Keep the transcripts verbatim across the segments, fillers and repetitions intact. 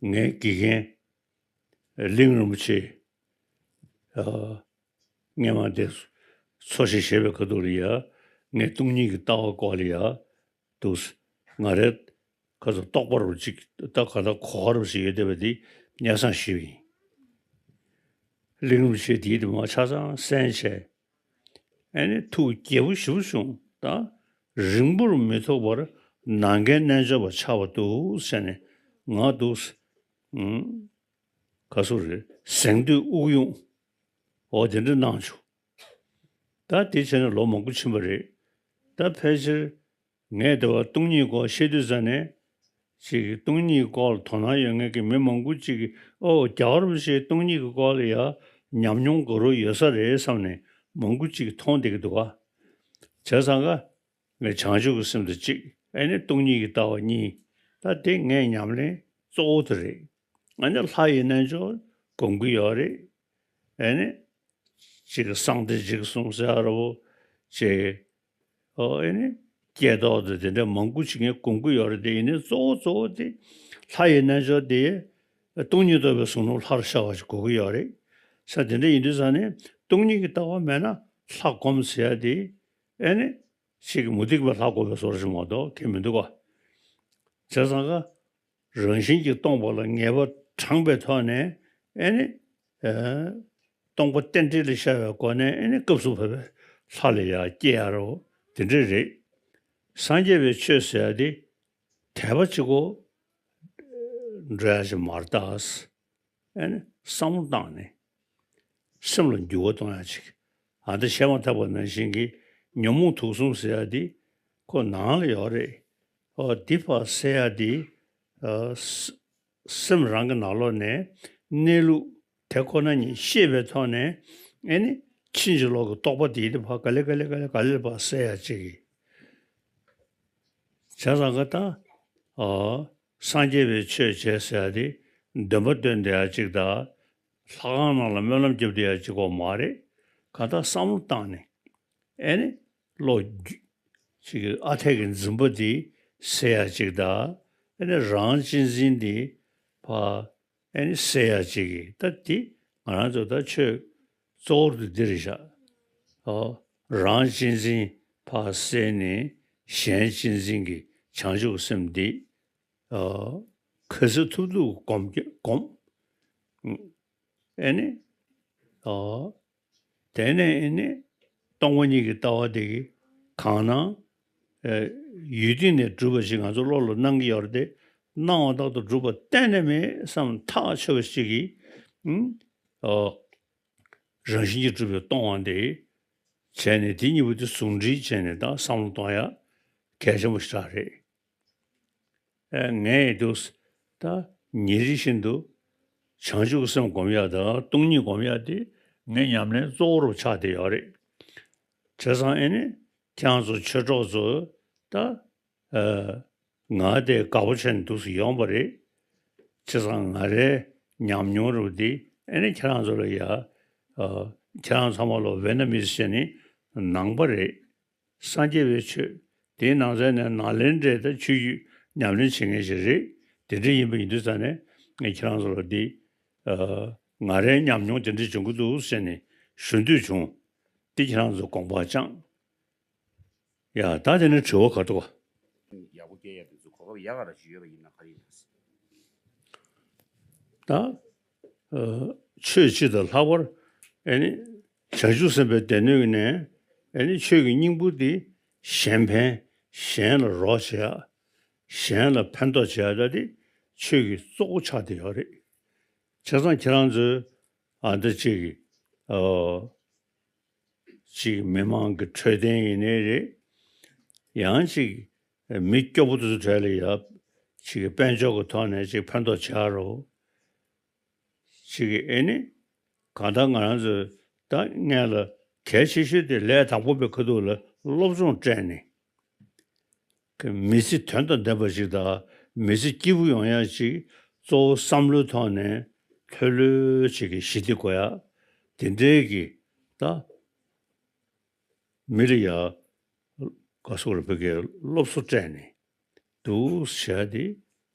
ངའི་དགེ་རྒན་གླིང་རིན་པོ་ཆེ། ཨ། སྔས་མ་དེ་འཚོ་ཞིང་གཞེས་པའི་ཁ་ཐུག་ལ་ཡ། ངས་སྟོང་ཉིད་ཀྱི་ལྟ་བ་སྐོར་ལ་ཡ། འདུག་ང་རའི་ཁ་ཚོ་རྟོགས་པ་རུ་ཅིག་ད་ག་ད་གོ་བ་རུ་ཞིག་ཡོད་བསྡད་པ་འདི་སྙན་སེང་ཞུས་པ་ཡིན། གླིང་རིན་པོ་ཆེ་དེའི་དེ་མ་ཆ་ཚང་གསན་བྱས། ཨ་ནི་ཐུགས་དགྱེས་པོ་ཞེ་པོ་བྱུང་། ད་རིང་པོར་མི་ཐུག་པར་ནམ་མཁའི་རྣལ་འབྱོར་པ་ཆགས་པ་འདུག་ཟེར་ནས། ང་འདུག་ཨུམ། ག་སུ་རེད། གཟེངས་བསྟོད་དབུགས་དབྱུང་། འོ་དེ་འདྲ་གནང་བྱུང་། ད་དེ་བྱས་ནས་ལོ་མང་པོ་ཕྱིན་པ་རེད། ད་ཕལ་ཆེར་ངས་དེ་བ་སྟོང་ཉིད་སྐོར་བཤད་དུས་ཙ་ནས། ཅིག་སྟོང་ཉིད་སྐོར་ལ་དོ་སྣང་ཡོད་མཁན་གྱི་མི་མང་པོ་ཅིག་གིས། ཨོ་རྒྱལ་བ་རིན་པོ་ཆེའི་སྟོང་ཉིད་ཀྱི་སྐོར་ལ་ཡ་ཉམས་མྱོང་ག་རེ་ཡོད་ས་རེད་བསམ་ནས་མང་པོ་ཅིག་གིས་མཐོང་བསྡད་ཀྱི་འདུག་ག་བྱས་ཙང་ཀ་ངས་བྱང་ཆུབ་ཀྱི་སེམས་དང་གཅིག་ཨ་ནི་སྟོང་ཉིད་ཀྱི་ལྟ་བ་གཉིས། ད་དེ་ངའི་ཉམས་ལེན་གཙོ་བོ་དེ་རེད། ཨ་ནི་ལྷ་ཡི་རྣལ་འབྱོར་སྒོམ་གྱི་ཡོད་རེད། ཨ་ནི་ཅིག་གསང་བདེ་འཇིགས་གསུམ་ཟེར་བ་རེད་པོ། ཅིག་ཨོ་ཨེ་ནི། སྐྱེས་ཐོག་ཏུ་དེ་འདྲ་མང་པོ་ཅིག་ངས་སྒོམ་གྱི་ཡོད་རེད། དེ་ཡིན་ནའི་གཙོ་བོ་གཙོ་བོ་དེ་ལྷ་ཡི་རྣལ་འབྱོར་དེ། སྟོང་ཉིད་རྟོགས་པའི་གཟུངས་སློབ་ལྷར་ཤར་བ་ཞིག་དགོས་ཀྱི་ཡོད་རེད། ས་དེ་འདྲ་ཡིན་དུས་ཙང་ནས་སྟོང་ཉིད་ཀྱི་ལྟ་བ་མེད་ན་ལྷ་སྒོམ་ཟེར་ཡ་དེ། ཨེ་ནི། ཅིག་མུ་སྟེགས་པའི་ལྷ་སྒོམ་པའི་བཟོ་འདྲ་ཞིག་མ་གཏོགས་ཁྱད་མི་འདུག་ག་བྱས་ཙང་ཀ་རང་བཞིན་གྱིས་སྟོང་པ་ལ་ངེས་པ་དྲངས་པའི་ཐོག་ནས། ཨེ་ནི། ཨ། སྟོང་པ་རྟེན་འབྲེལ་ལ་ཤར་བའི་སྒོ་ནས། ཨེ་ནི་སྐབས་སུ་བབ་པའི་ལྷ་ལ་ཡང་སྐྱེ་ཡ་རོ། དེ་འདྲ་རེད། སངས་རྒྱས་པའི་ཆོས་ཟེར་ཡ་དེ་དད་པ་གཅིག་པོ་འགྲོ་ཡ་ཞིག་མ་རེད་ད། ཨེ་ནི་བསམ་བློ་བཏང་ནས་སེམས་ལ་འགྱུར་བ་གཏོང་ཡ་ཅིག་ཨ་ད་བཤད་མ་ཐག་པ་ནང་བཞིན་གྱི་ཉོན་མོངས་དུག་གསུམ་ཟེར་ཡ་དེ་ཁོ་ནང་ལ་ཡོད་རེད། ཨོ་འདི་ཕར་བསལ་ཡ་དེ། ཨ། ས- སེམས་རང་གི་ནང་ལོགས་ནས་གནས་ལུགས་དེ་ཁོ་ན་ཉིད་ཤེས་པའི་ཐོག་ནས། ཨེ་ནི་ཕྱིན་ཅི་ལོག་གི་རྟོག་པ་དེ་ཡིན་དུས་ཕར་ག་ལེ་ག་ལེ་ག་ལེ་ག་ལེ་ཕར་བསལ་ཡ་ཅིག་བྱས་ཙང་ཀ་ད། ཨ། སངས་རྒྱས་པའི་ཆོས་བྱས་ཟེར་ཡ་དེ་འདོན་པ་འདོན་བསྡད་ཡ་ཅིག་དང་། ལྷ་ཁང་ནང་ལ་སྨོན་ལམ་རྒྱབ་བསྡད་ཡ་ཅིག་གོ་མ་རེད། གང་ལྟར་བསམ་བློ་བཏང་ནས། ཨེ་ནི་བློ་རྒྱུ- ཅིག་ཨ་འཐས་ཀྱི་འཛིན་པ་འདི་སེལ་ཡ་ཅིག་དང་། ཨེ་ནི་རང་གཅེས་འཛིན་འདི་ཕར་ཨེ་ནི་སེལ་ཡ་ཅིག་གི། ད་འདི་ང་རང་ཚོ་ད་ཆོས་གཙོ་བོར་དུ་འདི་རེད་ཤག་ཨོ། རང་གཅེས་འཛིན་ཕར་སེལ་ནས་གཞན་གཅེས་འཛིན་གྱི་བྱང་ཆུབ་སེམས་འདི། ཨོ། ག་ཚོད་ཐུབ་ཐུབ་སྒོམ་གྱི་སྒོམ། ཨེ་ནི། ཨོ། དེ་ནས་ཨེ་ནི། སྟོང་པ་ཉིད་ཀྱི་ལྟ་བ་དེ་གིས་གང་སྣང་། ཨེ། ཡུལ་དུས་ནས་གྲུབ་པ་ཞིག་ང་ཚོ་བློ་ལ་སྣང་གི་ཡོད་རེད་དེ། སྣང་བ་ལྟར་དུ་གྲུབ་པ་གཏན་ནས་མེད་བསམ་ཐག་ཆོད་པ་ཞིག་གིས། ཨུམ། ཨོ། རང་བཞིན་གྱིས་གྲུབ་པའི་སྟོང་བ་དེ་བྱས་ནས། དེ་གཉིས་པོ་དེ་ཟུང་འབྲེལ་བྱས་ནས་ད་བསམ་བློ་གཏོང་ཡ་གལ་ཆེན་པོ་ཞིག་རེད། ཨེ། ངས་འདུག་ད་ཉིན་རེ་བཞིན་དུ་བྱང་ཆུབ་སེམས་སྒོམ་ཡ་དང་སྟོང་ཉིད་སྒོམ་ཡ་དེ་ངའི་ཉམས་ལེན་གཙོ་བོ་རུ་ཆགས་བསྡད་ཡོད་རེད། བྱས་ཙང་ཨེ་ནི་ཁྱེད་རང་ཚོ་ཆོས་གྲོགས་ཚོ་ད། ཨ། ང་དེ་དགའ་པོ་བྱས་ནས་འདུག་སེ་ཡོང་པ་རེད། བྱས་ཙང་ང་རའི་ཉམས་མྱོང་རུ་དེ་ཨེ་ནི་ཁྱེད་རང་ཚོ་ལ་ཡ། ཨ། ཁྱེད་རང་ཚང་མ་ལ་ཝེ་ན་མི་སི་བྱས་ནས་གནང་པ་རེད། སངས་རྒྱས་པའི་ཆོས་དེའི་ནང་ཚན་ནས་ནང་ལེན་འདྲ། ད་ཆོས་བརྒྱུད་ཉམས་ལེན་བྱེད་མཁན་ཞིག་རེད། དེ་འདྲ་ཡིན་པ་ཡིན་དུས་ཙང་ནས་ངས་ཁྱེད་རང་ཚོ་ལ་འདི། ཨ། ང་རའི་ཉམས་མྱོང་དེ་འདྲ་བྱུང་གི་འདུག་ཟེར་ནས་ཞུ་འདོད་བྱུང་། འདི་ཁྱེད་རང་ཚོ་དགོངས་པ་བཅངས། ཡ། ད་དེ་ནས་དྲི་བ་ག་འདུག་ག་ཡག་པོ་སྐྱེ་ཡ་དེ་ཚོ་གོ་སྐབས་ཡག་ག་ར་ཞིག་ཡོད་པ་ཡིན་ན་ག་རེ་ཡིན་ན། ད། ཨ། ཆོས་སྤྱི་དང་ལྷག་པར་ཨེ་ནི་བྱང་ཆུབ་སེམས་དཔའི་སྡེ་སྣོད་ནས་ཨེ་ནི་ཆོས་ཀྱི་སྙིང་པོ་འདི་གཞན་ཕན། གཞན་ལ་རོགས་བྱེད་ཡ། གཞན་ལ་ཕན་ཐོགས་བྱེད་ཡ། ད་དེ་ཆོས་ཀྱི་གཙོ་བོ་ཆགས་བསྡད་ཡོད་རེད། བྱས་ཙང་ཁྱེད་རང་ཚོས་ཨ་འདི་གཅིག་གི། ཨ། གཅིག་མི་མང་གི་འཕྲོད་བསྟེན་ཡིན་ནའི་རེད། ཡང་གཅིག་མི་སྐྱོ་པོ་དེ་ཚོའི་གྲས་ལ་ཡ་གཅིག་དཔལ་འབྱོར་གྱི་ཐོག་ནས་གཅིག་ཕན་ཐོགས་བྱ་རོགས། གཅིག་ཨེ་ནི། གང་ལྟར་ང་རང་ཚོས་ད་སྔོན་ལ་གལ་ཆེ་ཤོས་དེ་ལས་དང་པོ་པའི་ཁ་ཐུག་ལ་སློབ་སྦྱོང་སྤྲད་ནས། མི་ཚེ་དོན་དང་ལྡན་པ་ཞིག་དང་མི་ཚེ་སྐྱིད་པོ་ཡོང་ཡ་ཞིག་གཙོ་བོ་བསམ་བློའི་ཐོག་ནས་ལྷོད་ལྷོད་ཅིག་གི་ཞི་བདེ་དགོས་ཡ། དེ་འདྲའི་གི་ད་མི་ལ་ཡ་ག་སོགས་ལ་བོད་སྐད་སློབ་གསོ་སྤྲད་ནས་འདུག་བྱས་ཏེ།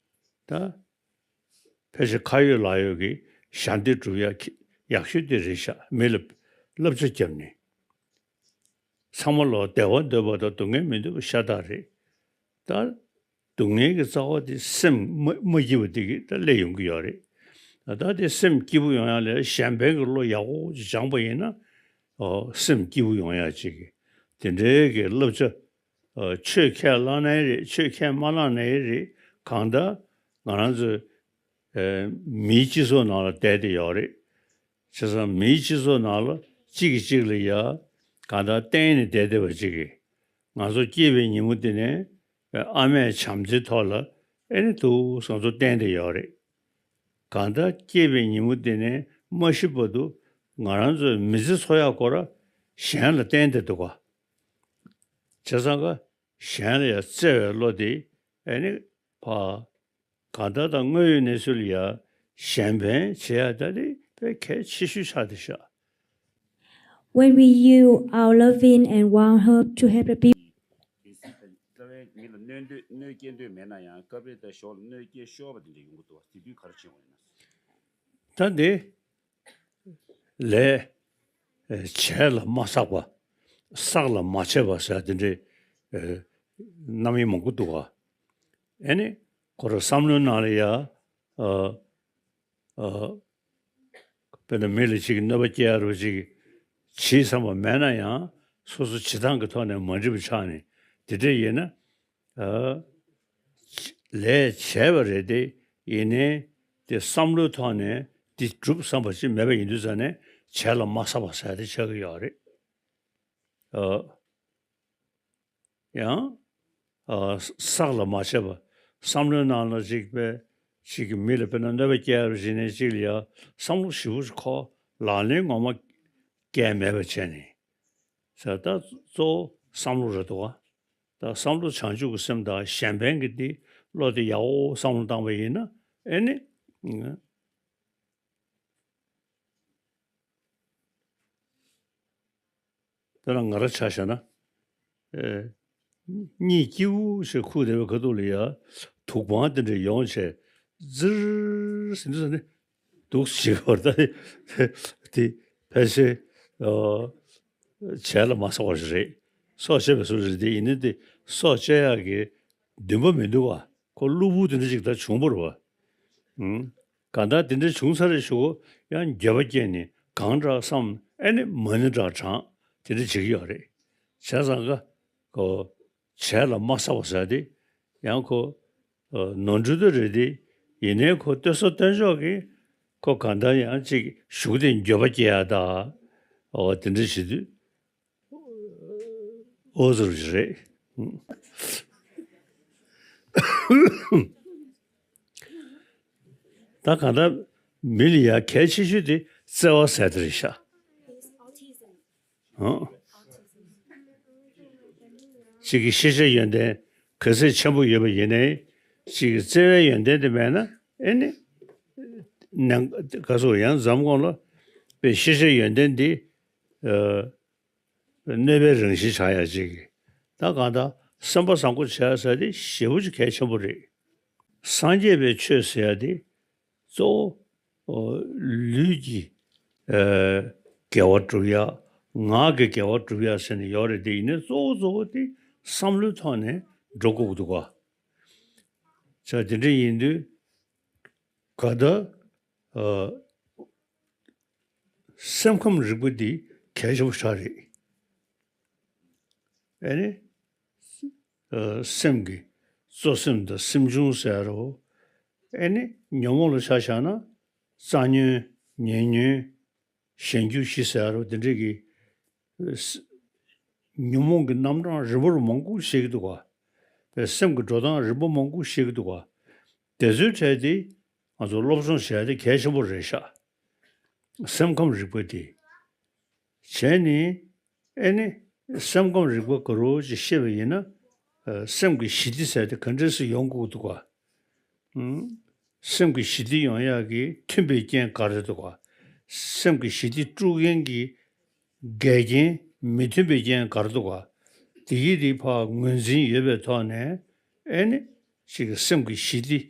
ད་ ཕལ་ཆེར་ཁ་ཡོད་ལག་ཡོད་ཀྱི་ཞལ་འདེབས་སྒྲུབ་ཡག་ཡག་ཤོས་དེ་རེད་ཤག་མི་ལ་བསླབ་བྱ་བརྒྱབ་ནས། ཚང་མ་ལ་བདེ་བ་འདོད་པ་དང་སྡུག་བསྔལ་མི་འདོད་པ་ཤ་སྟག་རེད། ད་སྡུག་བསྔལ་གྱི་རྩ་བ་དེ་སེམས་མ་མ་སྐྱིད་པ་དེ་གིས་ད་སླེབས་ཡོང་གི་ཡོད་རེད། ད་ད་དེ་སེམས་སྐྱིད་པོ་ཡོང་ཡག་ལ་གཞན་ཕན་གྱི་བློ་ཡག་པོ་ཅིག་སྦྱངས་པ་ཡིན་ན། ཨོ་སེམས་སྐྱིད་པོ་ཡོང་ཡག་ཅིག་གི་དེ་འདྲའི་གི་བསླབ་བྱ། ཨོ་ཆོས་ཁས་བླངས་ནའི་རེད། ཆོས་ཁས་མ་བླངས་ནའི་རེད། གང་ལྟར་ང་རང་ཚོས་ཨེ་མིའི་སྤྱི་ཚོགས་ནང་ལ་བསྡད་དེ་ཡོད་རེད། བྱས་ཙང་མིའི་སྤྱི་ཚོགས་ནང་ལ་གཅིག་གིས་གཅིག་ལ་ཡ་གང་ལྟར་བརྟེན་ནས་བསྡད་བསྡད་པ་གཅིག་གིས། ང་ཚོ་སྐྱེས་པའི་ཉིན་མོ་དེ་ནས་ཨ་མས་བྱམས་བརྩེའི་ཐོག་ལ་ཨེ་ནི་འདུག་སེ་ང་ཚོ་བསྟེན་བསྡད་ཡོད་རེད། གང་ལྟར་སྐྱེས་པའི་ཉིན་མོ་དེ་ནས་མ་ཤི་བར་དུ་ང་རང་ཚོས་མི་ཚེ་འཚོ་ཡག་སྐོར་གཞན་ལ་བསྟན་བསྡད་འདུག་ག་བྱས་ཙང་ཀ་གཞན་ལ་ཡང་བརྩེ་བའི་བློ་དེ་ཨེ་ནི་ཕ། གང་ལྟར་ད་དངོས་ཡོད་གནས་ཚུལ་ལ་ཡང་གཞན་ཕན་བྱེད་ཡག་ད་དེ་དཔེ་གལ་ཆེ་ཤོས་ཆགས་བསྡད་ཤག When we yield our loving and warm hug to help the people, རྩ་བའི་མི་ལ་གནོད་འདོད་གནོད་སྐྱེལ་འདོད་མེད་ན་ཡང་སྐབས་རེ་ད་ཞོར་ལ་གནོད་སྐྱེལ་ཤོར་བ་དེ་འདྲ་ཡོང་གི་འདུག་བ། དེ་དུས་ག་རེ་བྱེད་དགོས་ཡིན་ན། ད་འདི་ལས་བྱས་ལ་མ་བསགས་པ། བསགས་ལ་མ་བྱས་པ་ཟེར་དེ་འདྲའི་རྣམ་དབྱེ་མང་པོ་འདུག་ག་ཨེ་ནི་ཁོ་རང་བསམ་བློའི་ནང་ལ་ཡ། ཨ། ཨ། དཔེར་ན་མི་ལ་ཅིག་གནོད་པ་སྐྱེལ་ཡ་རུ་ཅིག་བྱེད་བསམ་པ་མེད་ན་ཡང་སོ་སོ་བྱེད་སྟངས་ཀྱི་ཐོག་ནས་མ་འགྲིག་པ་ཆགས་ནས་དེ་འདྲ་ཡིན་ན། ཨ། ལས་བྱས་པ་རེད་དེ་ཡིན་ནའི་དེ་བསམ་བློའི་ཐོག་ནས་དེ་སྒྲུབ་བསམ་པ་ཅིག་མེད་པ་ཡིན་དུས་ཙང་ནས་བྱས་ལ་མ་བསགས་པ་ཟེར་དེ་ཆགས་ཀྱི་ཡོད་རེད། ཨ། ཡང་། ཨ། བསགས་ལ་མ་བྱས་པ། བསམ་བློའི་ནང་ལ་ཅིག་པས་ཅིག་གིས་མི་ལ་དཔེར་ན་གནོད་པ་སྐྱེལ་བ་ཞིག་ནས་ཅིག་ལ་ཡང་བསམ་བློ་ཞིབ་པོ་ཞིག་འཁོར་ལག་ལེན་ངོ་མ་བཀལ་མེད་པ་བྱས་ནས། ཟེར་ད་གཙོ་བོ་བསམ་བློ་རེད་འདུག་ག་ད་བསམ་བློ་བྱང་ཆུབ་ཀྱི་སེམས་དང་གཞན་ཕན་གྱི་འདི་བློ་དེ་ཡག་པོ་བསམ་བློ་བཏང་པ་ཡིན་ན་ཨེ་ནི། དེ་ལ་ང་རང་ཆ་བཞག་ན། ཨེ། གཉིད་སྐྱིད་པོ་ཞིག་ཁུག་བསྡད་པའི་ཁ་ཐུག་ལ་ཡ། དུག་པང་དེ་འདྲ་ཡོང་བྱས། ཛིར་ཟིན་དུས་ནི། དུག་ཞིག་བར་ད། དེ་ཕལ་ཆེར། ཨ། བྱས་ལ་མ་སོགས་པ་ཞིག་རེད། སྲོག་བཅད་པའི་བཟོ་རེད་དེ་ཡིན་ནི་དེ་སྲོག་བཅད་ཡག་གི་འདུན་པ་མི་འདུག་བ། ཁོ་གློ་བུར་དེ་འདྲ་ཞིག་ད་བྱུང་བ་རེད་བ། ཨང་། གང་ལྟར་དེ་འདྲ་བྱུང་ཚར་རེ་ཞུ་གོ། ཡང་འགྱོད་པ་སྐྱེས་ནས་གང་དྲག་བསམ་ཨེ་ནི་མ་ཎི་འདྲ་བགྲངས་དེ་འདྲ་བྱེད་ཀྱི་ཡོད་རེད། བྱས་ཙང་ཀ་ཁོ་བྱས་ལ་མ་བསགས་པ་ཟེར་དེ་ཡང་ཁོ་ནོར་འཁྲུལ་དེ་རེད་དེ་ཡིན་ནའི་ཁོ་ལྟོས་ས་ལྟོས་འཇོག་གིས་ཁོ་གང་ལྟར་ཡང་ཅིག་ཞུགས་དེ་འགྱོད་པ་སྐྱེ་ཡ་ད་འོ་དེ་འདྲ་བྱེད་དུས། ཨོ་ཟེར་བ་ཞིག་རེད། ད་གང་ལྟར་མི་ལ་ཡ་གལ་ཆེ་ཤོས་དེ་བརྩེ་བ་ཟེར་དེ་རེད་ཤག་ཨང་། གཅིག་གི་ཤེས་བྱའི་ཡོན་ཏན་ག་ཚད་ཆེན་པོ་ཡོད་པ་ཡིན་ནའི་གཅིག་གི་བརྩེ་བའི་ཡོན་ཏན་དེ་མེད་ན་ཨེ་ནི། ནང་ག་ཚོད་ཡང་འཛམ་གོང་ལ་དཔེ་ཤེས་བྱའི་ཡོན་ཏན་འདི། ཨ། གནོད་པའི་རང་བཞིན་ཆགས་ཡ་ཅིག་ད་གང་ལྟར་སེམས་པ་བཟང་པོ་བྱས་ཟེར་དེ་ཞེ་པོ་ཅིག་གལ་ཆེན་པོ་རེད། སངས་རྒྱས་པའི་ཆོས་ཟེར་ཡ་དེ་གཙོ་བོ། ཨོ། ལུས་ཀྱི། ཨ། དགེ་བ་སྒྲུབ་ཡ། ངག་གི་དགེ་བ་སྒྲུབ་ཡ་ཟེར་ནས་ཡོད་རེད་དེ་ཡིན་ནའི་གཙོ་བོ་གཙོ་བོ་དེ་བསམ་བློའི་ཐོག་ནས་འགྲོ་དགོས་ཀྱི་འདུག་ག་ཆ་དེ་འདྲ་ཡིན་དུས། ག་ད། ཨ། སེམས་ཁམས་རིག་པ་འདི་གལ་ཆེན་པོ་ཞིག་རེད། ཨ་ནི། ཨ། སེམས་ཀྱི་གཙོ་སེམས་དང་སེམས་བྱུང་ཟེར་རོ། ཨ་ནི་ཉོན་མོངས་ལ་ཆ་བཞག་ན་རྩ་ཉོན་ཉེ་ཉོན། གཞན་རྒྱུ་བཞི་ཟེར་རོ་དེ་འདྲས་ཀྱི། ཨ། ཉོན་མོངས་ཀྱི་རྣམ་གྲངས་རིམ་པར་མང་པོ་ཤེས་ཀྱི་འདུག་ག་དེ་སེམས་ཀྱི་འགྲོ་སྟངས་རིམ་པ་མང་པོ་ཤེས་ཀྱི་འདུག་ག་དེ་ཚོའི་གྲས་དེ་ང་ཚོ་སློབ་སྦྱོང་བྱེད་ཡ་དེ་གལ་ཆེན་པོ་རེད་ཤག་སེམས་ཁམས་རིག་པ་དེ། བྱས་ནས་ཨེ་ནི་སེམས་ཁམས་རིག་པ་ག་རེ་ཅིག་ཤེས་པ་ཡིན་ན། ཨ། སེམས་ཀྱི་ཞི་བདེ་ཟེར་དེ་ག་འདྲས་སེ་ཡོང་དགོས་འདུག་ག་ཨང་། སེམས་ཀྱི་ཞི་བདེ་ཡོང་ཡག་གི་མཐུན་པའི་རྐྱེན་ག་རེ་འདུག་ག་སེམས་ཀྱི་ཞི་བདེ་དཀྲུག་མཁན་གྱི་འགལ་རྐྱེན་མི་མཐུན་པའི་རྐྱེན་ག་རེ་འདུག་ག་དེ་གི་དེ་ཕར་ངོས་འཛིན་ཡོད་པའི་ཐོག་ནས་ཨེ་ནི་ཅིག་སེམས་ཀྱི་ཞི་བདེ་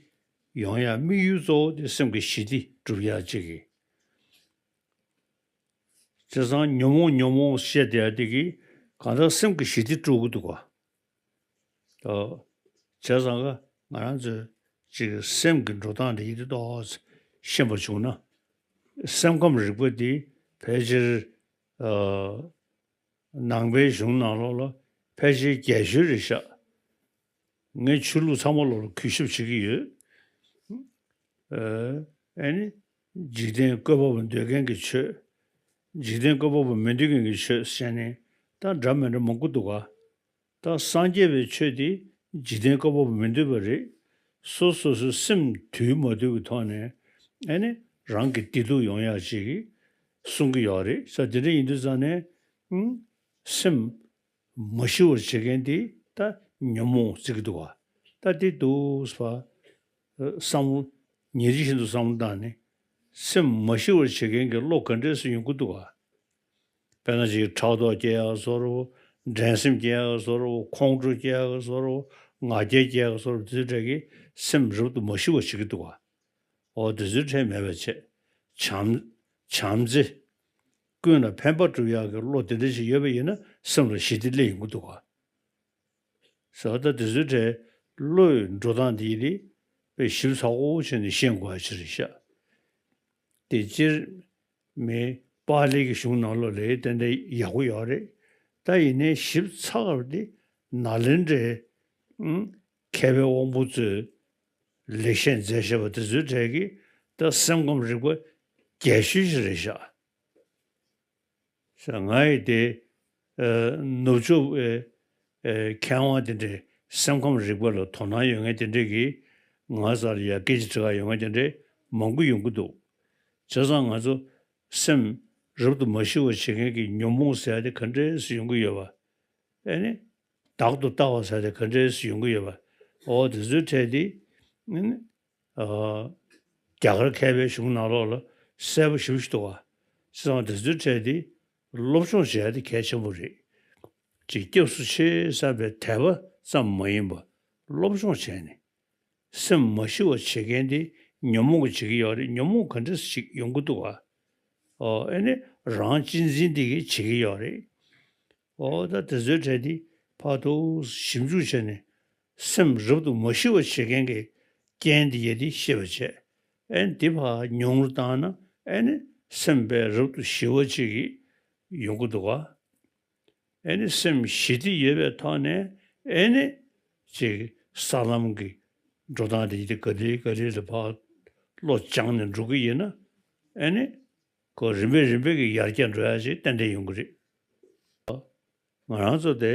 ཡོང་ཡ་དམིགས་ཡུལ་གཙོ་བོ་དེ་སེམས་ཀྱི་ཞི་བདེ་སྒྲུབ་ཡ་གཅིག་གི། བྱས་ཙང་ཉོན་མོངས་ཉོན་མོངས་བཤད་བསྡད་ཡ་དེ་གིས་གང་ལྟར་སེམས་ཀྱི་ཞི་བདེ་སྤྲོད་ཀྱི་འདུག་ག། ཨོ། བྱས་ཙང་ག་ང་རང་ཚོས་ཅིག་སེམས་ཀྱི་འགྲོ་སྟངས་དེ་ཡིད་དུ་ཏོག་ཙམ་ཤེས་པ་བྱུང་ན། སེམས་ཁམས་རིག་པ་འདི་ཕལ་ཆེར་ཨ་ནང་པའི་གཞུང་ནང་ལོགས་ལ་ཕལ་ཆེར་རྒྱལ་ཤོས་རེད་ཤག། ངས་ཆོས་ལུགས་ཚང་མ་ལོགས་ལ་གུས་ཞབས་བྱེད་ཀྱི་ཡོད། ཨ་ནི་འཇིག་རྟེན་བཀོད་པ་པོ་འདོད་མཁན་གྱི་ཆོས། འཇིག་རྟེན་བཀོད་པ་པོ་མི་འདོད་མཁན་གྱི་ཆོས་བཤད་ནས་ད་འདྲ་མི་འདྲ་མང་པོ་འདུག་ག། ད་སངས་རྒྱས་པའི་ཆོས་དེ་འཇིག་རྟེན་བཀོད་པ་པོ་མི་འདོད་པ་རེད། སོ་སོ་སོའི་སེམས་དུལ་མ་དུལ་གྱི་ཐོག་ནས་ཨ་ནི་རང་གི་བདེ་སྡུག་ཡོང་ཡག་ཅིག་གསུང་གི་ཡོད་རེད་ས། དེ་འདྲ་ཡིན་དུས་ཙང་ནས་ཨང་སེམས་མ་ཞི་བར་བྱེད་མཁན་དེ་ད་ཉོན་མོངས་བརྩི་གི་འདུག་ག། ད་དེ་འདུག་ཟེར་བ། བསམ་བློ་ཉིན་རེ་བཞིན་དུ་བསམ་བློ་བཏང་ནས་སེམས་མ་ཞི་བར་བྱེད་མཁན་གྱི་བློ་ག་འདྲས་སུ་ཡོང་གི་འདུག་ག། དཔེར་ན་ཅིག་ཕྲག་དོག་སྐྱེ་ཡག་བཟོ་འདྲ་བོ། འགྲན་སེམས་སྐྱེ་ཡག་བཟོ་འདྲ་བོ། ཁོང་ཁྲོ་སྐྱེ་ཡག་བཟོ་འདྲ་བོ། ང་རྒྱལ་སྐྱེ་ཡག་བཟོ་འདྲ་བོ། དེ་ཚོའི་གྲས་ཀྱིས་སེམས་རབ་ཏུ་མ་ཞི་བར་བྱེད་ཀྱི་འདུག་ག། འོ་དེ་ཚོའི་གྲས་མེད་པ་བྱས། བྱམས་བྱམས་བརྩེ། ཀུན་ལ་ཕན་པ་སྒྲུབ་ཡག་གི་བློ་དེ་འདྲ་ཞིག་ཡོད་པ་ཡིན་ན་སེམས་ལ་ཞི་བདེ་སླེབས་ཡོང་གི་འདུག་ག། ཟེར་བ་ད་དེ་ཚོའི་གྲས་བློའི་འགྲོ་སྟངས་འདི་ཡིན་ཏེ་དཔེ་ཞིབ་ཚགས་པོ་བྱས་ནས་ཤེས་དགོས་ཡ་ཅིག་རེད་ཤག། དེ་སྤྱིར་མི་པཱ་ལི་གི་གཞུང་ནང་ལོགས་ལ་ཏན་ཏན་ཡག་པོ་ཡོད་རེད། ད་ཡིན་ནའི་ཞིབ་ཚགས་པ་དེ་ནཱ་ལེནྡྲའི་ཨང་མཁས་པའི་དབང་པོ་ཚོས་ལེགས་བཤད་མཛད་བཞག་པ་དེ་ཚོའི་གྲས་ཀྱིས་ད་སེམས་ཁམས་རིག་པ་རྒྱས་ཤོས་ཤིག་རེད་ཤག། ཟེར་ང་ཡི་དེ་ཨ་ནུབ་ཕྱོགས་པའི་ཨ་མཁས་དབང་དེ་འདྲའི་སེམས་ཁམས་རིག་པ་ལ་དོ་སྣང་ཡོད་མཁན་དེ་འདྲས་ཀྱིས་ང་རྩ་ལ་ཡ་སྐད་ཆ་དྲི་ག་ཡོང་མཁན་དེ་འདྲས་མང་པོ་ཡོང་གི་འདུག། བྱས་ཙང་ང་ཚོ་སེམས་རབ་ཏུ་མ་ཞི་བར་བྱེད་མཁན་གྱི་ཉོན་མོངས་ཟེར་ཡ་དེ་ག་འདྲས་སུ་ཡོང་གི་ཡོད་པ། ཨེ་ནི། བདག་ཏུ་ལྟ་བ་ཟེར་དེ་ག་འདྲས་སུ་ཡོང་གི་ཡོད་པ། འོ་དེ་ཚོའི་གྲས་དེ། ཨེ་ནི། ཨ། རྒྱ་གར་མཁས་པའི་གཞུང་ནང་ལོགས་ལ་གསལ་པོ་ཞེ་པོ་ཞིག་འདུག་ག། བྱས་ཙང་དེ་ཚོའི་གྲས་དེ་སློབ་སྦྱོང་བྱེད་ཡ་དེ་གལ་ཆེན་པོ་རེད། ཅིག་སྐྱབས་སུ་མཆི་བསམ་པའི་དད་པ་ཙམ་མ་ཡིན་པ་སློབ་སྦྱོང་བྱས་ནས། སེམས་མ་ཞི་བ་བྱེད་མཁན་དེ་ཉོན་མོངས་ཀྱིས་བྱེད་ཀྱི་ཡོད་རེད། ཉོན་མོངས་ག་འདྲ་ཞིག་ཡོང་གི་འདུག་ག། ཨོ་ཨེ་ནི་རང་གཅེས་འཛིན་དེ་གིས་བྱེད་ཀྱི་ཡོད་རེད། ཨོ་ད་དེ་ཚོའི་གྲས་དེ་ཕར་དུ་ཞིབ་འཇུག་བྱས་ནས་སེམས་རབ་ཏུ་མ་ཞི་བ་བྱེད་མཁན་གྱི་རྐྱེན་དེ་ཡ་དེ་ཤེས་པ་བྱས། ཨེ་ནི་དེ་ཕར་ཉུང་རུ་བཏང་ན་ཨེ་ནི་སེམས་དཔེ་རབ་ཏུ་ཞི་བ་ཅིག་གི་ཡོང་གི་འདུག་ག། ཨེ་ནི་སེམས་ཞི་བདེ་ཡོད་པའི་ཐོག་ནས་ཨེ་ནི་ཅིག་ས་ལམ་གྱི་འགྲོ་སྟངས་དེ་ཡིན་ཏེ་ག་ལེ་ག་ལེ་ལ་ཕར་བློ་སྦྱངས་ནས་འགྲོ་གི་ཡིན་ན་ཨེ་ནི་ཁོ་རིམ་པས་རིམ་པས་ཀྱི་ཡར་རྒྱས་འགྲོ་ཡ་ཅིག་ཏན་ཏན་ཡོང་གི་རེད། ང་རང་ཚོ་དེ་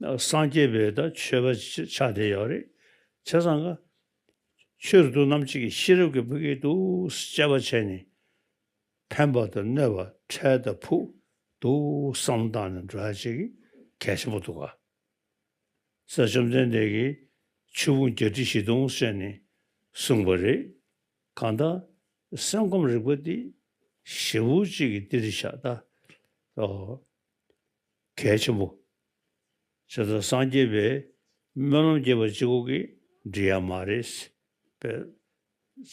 སངས་རྒྱས་པའི་ད་ཆོས་པ་ཆགས་བསྡད་ཡོད་རེད། བྱས་ཙང་ཀ་ཆོས་རབ་ཏུ་རྣམ་འབྱེད་ཀྱི་ཤེས་རབ་ཀྱི་ཕ་གིར་ཏོག་ཙམ་དཔྱད་པ་བྱས་ནས། ཕན་པ་དང་གནོད་པ་འཕྲལ་དང་ཕུགས་འདུག་བསམ་བློ་བཏང་ནས་འགྲོ་ཡ་ཅིག་གལ་ཆེན་པོ་འདུག་ག། ས་བཅོམ་ལྡན་འདས་ཀྱིས་ཆོས་ཕུང་བརྒྱད་ཁྲི་བཞི་སྟོང་བཤད་ནས་གསུངས་པ་རེད། གང་ལྟར་སེམས་ཁམས་རིག་པ་འདི་ཞེ་པོ་ཅིག་གི་འདི་རེད་ཤག་ད། ཨོ། གལ་ཆེན་པོ། བྱས་ཙང་སངས་རྒྱས་པའི་སྨོན་ལམ་རྒྱས་པ་གཅིག་པོ་གིས་འགྲིག་ཡ་མ་རེད། པས་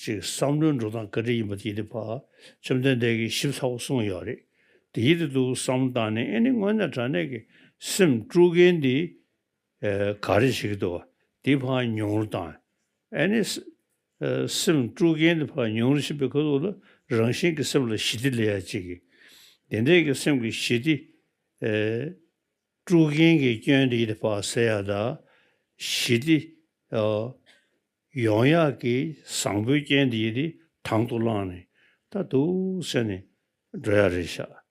ཅིག་བསམ་བློའི་འགྲོ་སྟངས་ག་འདྲ་ཡིན་པ་དེ་ཡིན་དུས་ཕར་བཅོམ་ལྡན་འདས་ཀྱིས་ཞིབ་ཚགས་པོ་གསུངས་ཡོད་རེད། དེ་ཡིན་དུས་འདུག་བསམ་བློ་བཏང་ནས་ཨེ་ནི་དངོས་གནས་དྲང་གནས་ཀྱི་སེམས་དཀྲུག་མཁན་འདི། ཨེ་ག་རེ་བྱེད་ཀྱི་འདུག་བ། འདི་ཕར་ཉུང་རུ་བཏང་། ཨེ་ནི་ས་ཨེ་སེམས་དཀྲུག་མཁན་འདི་ཕར་ཉུང་རུ་ཕྱིན་པའི་ཁ་ཐུག་ལ་རང་བཞིན་གྱི་སེམས་ལ་ཞི་བདེ་སླེབས་ཡ་ཅིག་གི། དེ་འདྲའི་གི་སེམས་ཀྱི་ཞི་བདེ། ཨེ་དཀྲུག་མཁན་གྱི་སྐྱོན་དེ་ཡིན་དེ་ཕར་སེལ་ཡ་དང་། ཞི་བདེ་ཨ་ཡོང་ཡག་གི་བཟང་པོའི་རྐྱེན་དེ་ཡིན་དེ་དང་དུ་བླངས་ནས་ད་འདུག་སེ་ནས་འགྲོ་ཡ་རེད་ཤག།